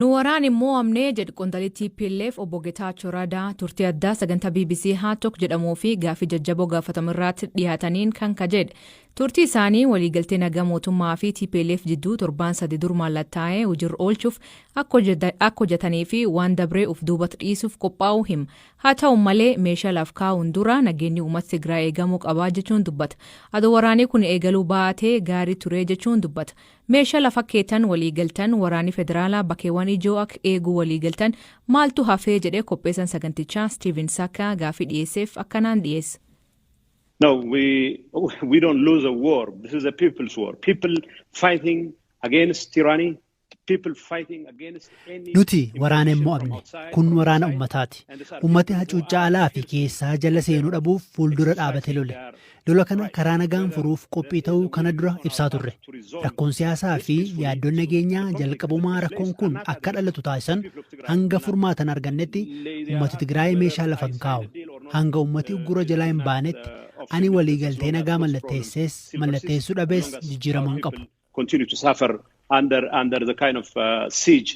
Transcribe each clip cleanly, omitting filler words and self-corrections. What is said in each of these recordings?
Nu waraan hin mo'amne jedhu qondaalli TPLF obbo Getaachoo Radaa turtii addaa sagantaa BBC HARDtalk jedhamuu fi gaaffii jajjaboo gaafatamu irratti dhiyaataniin kan ka jedhe. Turtii isaanii waliigaltee nagaa mootummaa fi TPLF jidduu torbaan 3 dur mallattaa'ee hojiirra oolchuuf akka hojjetanii fi waan dabree uf duubatti dhiisuuf qophaa'uu hima. Haa ta'u malee, meeshaa laf kaa'uun dura nageenyi uummata Tigraay eegamuu qabaa jechuun dubbata. Adoo waraanii kun eegaluu baatee gaarii ture jechuun dubbata. Meeshaa lafa keetan waliigaltan, waraanni federaalaa bakkeewwan ijoo akka eeguu waliigaltan, maaltu hafee jedhee qopheessan sagantichaa Steven Sackur gaaffii dhiyeesseef akkanaan dhiyeessa. No, we don't lose a war. This is a people's war. People fighting against tyranny. Nuti waraana hin mo'amne. Kun waraana ummataati. Ummati hacuuccaa alaa fi keessaa jala seenuu dhabuuf fuuldura dhaabate lole. Lola kana karaa nagaan furuuf qophii ta'uu kana dura ibsaa turre. Rakkoon siyaasaa fi yaaddoon nageenyaa jalqabumaa rakkoon kun akka dhalatu taasisan hanga furmaatan argannetti ummati Tigraay meeshaa lafa hin kaa'u. Hanga ummati uggura jalaa hin baanetti ani waliigaltee nagaa mallatteessees mallatteessuu dhabees jijjiirama hin qabu. Continue to suffer under the kind of siege.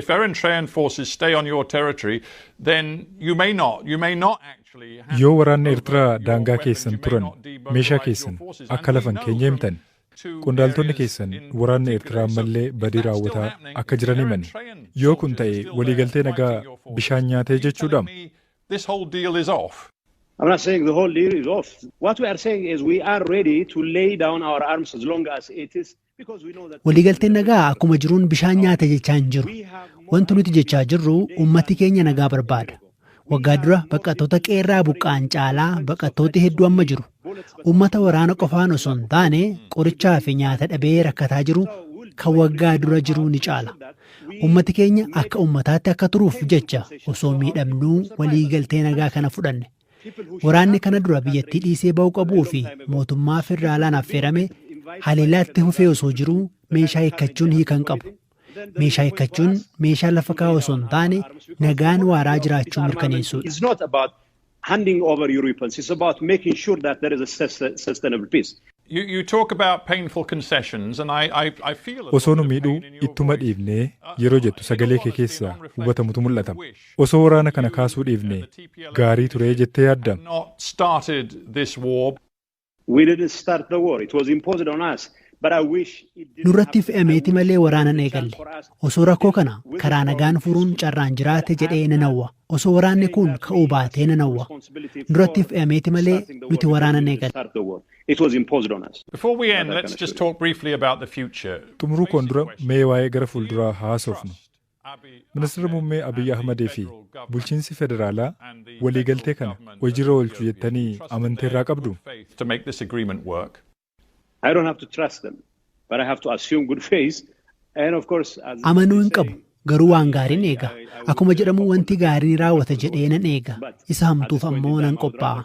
If Eritrean forces stay on your territory, then you may not actually have. Yoo waraanni Eertiraa daangaa keessan turan, meeshaa keessan akka lafan keenya himtan, qondaaltonni keessan waraanni Eertiraa ammallee badii raawwataa akka jiran himani. Yoo kun ta'e, waliigaltee nagaa bishaan nyaatee jechuudha. This whole deal is off. I'm not saying the whole deal is off. What we are saying is we are ready to lay down our arms as long as it is. Waliigalteen nagaa akkuma jiruun bishaan nyaate jechaa hin jiru. Wanti nuti jechaa jirru ummati keenya nagaa barbaada. Waggaa dura baqattoota qeerraa buqqa'an caalaa baqattooti hedduu amma jiru. Ummata waraana qofaan osoo hin taane qorichaa fi nyaata dhabee rakkataa jiru kan waggaa dura jiru ni caala. Ummati keenya akka ummataatti akka turuuf jecha osoo miidhamnuu waliigaltee nagaa kana fudhanne. Waraanni kana dura biyyattii dhiisee ba'uu qabuu fi mootummaa federaalaan affeerame haleellaatti fufee osoo jiruu meeshaa hiikkachuun hiika hin qabu. Meeshaa hiikkachuun meeshaa lafa kaa'u osoo hin taane nagaan waaraa jiraachuu mirkaneessuudha. It's not about handing over your weapons. It's about making sure that there is a sustainable peace. You talk about painful concessions, and I feel. Osoo nu miidhuu ittuma dhiifnee yeroo jettu sagalee kee keessaa hubatamutu mul'ata. Osoo waraana kana kaasuu dhiifnee gaarii ture jettee yaadda? Not started this war. We didn't start the war. It was imposed on us. But I wish it didn't. Nurratti fe'ameeti malee waraana eegalle. Osoo rakkoo kana karaa nagaan furuun carraan jiraate jedhee nan hawwa. Osoo waraanni kun ka'uu baatee nan hawwa. Nurratti fe'ameeti malee nuti waraana eegalle. Start the war. It was imposed on us. Before we end, let's just talk briefly about the future. Xumuruu koon dura mee waa'ee gara fuulduraa haasofnu. Ministeerri muummee Abiyyi Ahmadee fi bulchiinsi federaalaa waliigaltee kana hojiirra oolchu jettanii amanteerraa qabdu? To make this agreement work. I don't have to trust them, but I have to assume good faith. And of course, as Amanuu hin qabu. Garuu waan gaariin eega. Akkuma jedhamu wanti gaariin raawwata jedhee nan eega. Isa hamtuuf ammoo nan qophaa'a.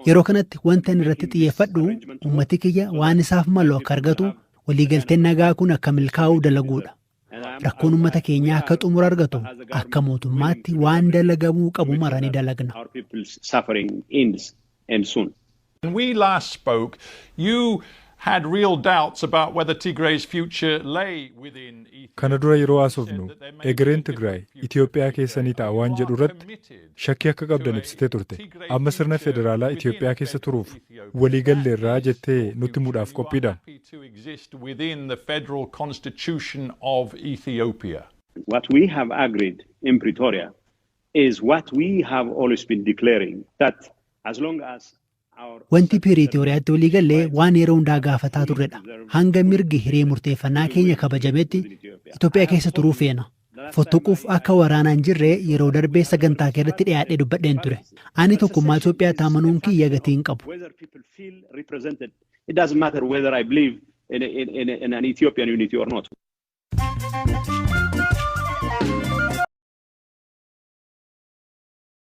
Yeroo kanatti wanti ani irratti xiyyeeffadhu uummati kiyya waan isaaf malu akka argatu, waliigalteen nagaa kun akka milkaa'uu dalaguudha. Rakkoon uummata keenyaa akka xumura argatu akka mootummaatti waan dalagamuu qabu mara ni dalagna. Our people's suffering ends and soon. When we last spoke, you had real doubts about whether Tigray's future lay within Ethiopia. Kana dura yeroo haasofnu egereen Tigraay Itoophiyaa keessa ni ta'a waan jedhu irratti shakkii akka qabdan ibsitee turte. Amma sirna federaalaa Itoophiyaa keessa turuuf waliigalleerraa jettee nutti himuudhaaf qophiidha? To exist within the federal constitution of Ethiopia. What we have agreed in Pretoria is what we have always been declaring, that as long as our Wanti Piriitooriyaatti walii gallee waan yeroo hundaa gaafataa turredha. Hanga mirgi hiree murteeffannaa keenya kabajametti Itoophiyaa keessa turuu feena. Fottoquuf akka waraanaan jirre yeroo darbee sagantaa keessatti dhiyaadhee dubbadheen ture. Ani tokkummaa Itoophiyaatti amanuun kiyya gatii hin qabu. Whether people feel represented, it doesn't matter whether I believe in an Ethiopian unity or not.